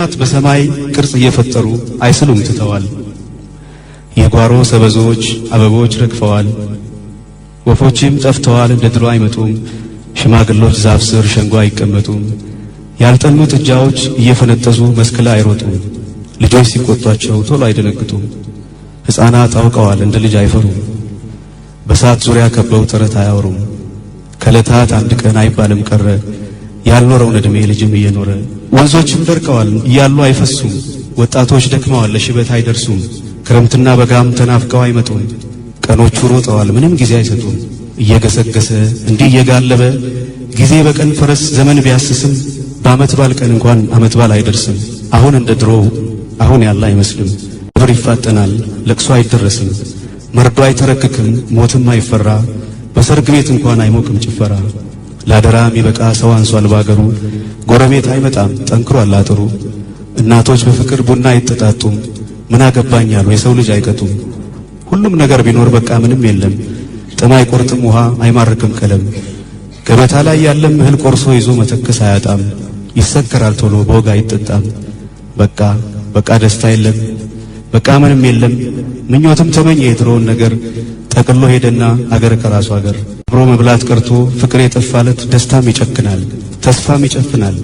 በሰማይ ቅርጽ እየፈጠሩ አይስሉም ትተዋል። የጓሮ ሰበዞች አበቦች ረግፈዋል። ወፎችም ጠፍተዋል፣ እንደ ድሮ አይመጡም። ሽማግሎች ዛፍ ስር ሸንጎ አይቀመጡም። ያልጠኑ ጥጃዎች እየፈነጠዙ መስክ ላይ አይሮጡም። ልጆች ሲቆጧቸው ቶሎ አይደነግጡም። ሕፃናት አውቀዋል፣ እንደ ልጅ አይፈሩም። በእሳት ዙሪያ ከበው ተረት አያወሩም። ከዕለታት አንድ ቀን አይባልም ቀረ ያልኖረውን ዕድሜ ልጅም እየኖረ። ወንዞችም ደርቀዋል እያሉ አይፈሱም። ወጣቶች ደክመዋል ለሽበት አይደርሱም። ክረምትና በጋም ተናፍቀው አይመጡም። ቀኖቹ ሮጠዋል ምንም ጊዜ አይሰጡም። እየገሰገሰ እንዲህ እየጋለበ ጊዜ በቀን ፈረስ ዘመን ቢያስስም በዓመት በዓል ቀን እንኳን ዓመት በዓል አይደርስም። አሁን እንደ ድሮው አሁን ያለ አይመስልም። ብር ይፋጠናል፣ ለቅሶ አይደረስም፣ መርዶ አይተረክክም፣ ሞትም አይፈራ፣ በሰርግ ቤት እንኳን አይሞቅም ጭፈራ። ላደራ የሚበቃ ሰው አንሷል ባገሩ፣ ጎረቤት አይመጣም ጠንክሯል አጥሩ። እናቶች በፍቅር ቡና አይጠጣጡም፣ ምን አገባኝ አሉ የሰው ልጅ አይቀጡም። ሁሉም ነገር ቢኖር በቃ ምንም የለም፣ ጥም አይቆርጥም ውሃ አይማርክም ቀለም። ገበታ ላይ ያለም እህል ቆርሶ ይዞ መተከስ አያጣም፣ ይሰከራል ቶሎ በወግ አይጠጣም። በቃ በቃ ደስታ የለም በቃ ምንም የለም። ምኞትም ተመኘ የድሮውን ነገር ጠቅሎ ሄደና አገር ከራሱ አገር። አብሮ መብላት ቀርቶ ፍቅር የጠፋለት ደስታም ይጨክናል፣ ተስፋም ይጨፍናል።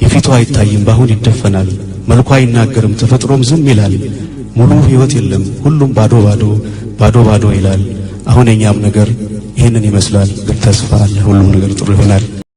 የፊቱ አይታይም ባሁን ይደፈናል። መልኩ አይናገርም ተፈጥሮም ዝም ይላል። ሙሉ ሕይወት የለም ሁሉም ባዶ ባዶ ባዶ ባዶ ይላል። አሁን የኛም ነገር ይህንን ይመስላል። ግን ተስፋ አለ፣ ሁሉም ነገር ጥሩ ይሆናል።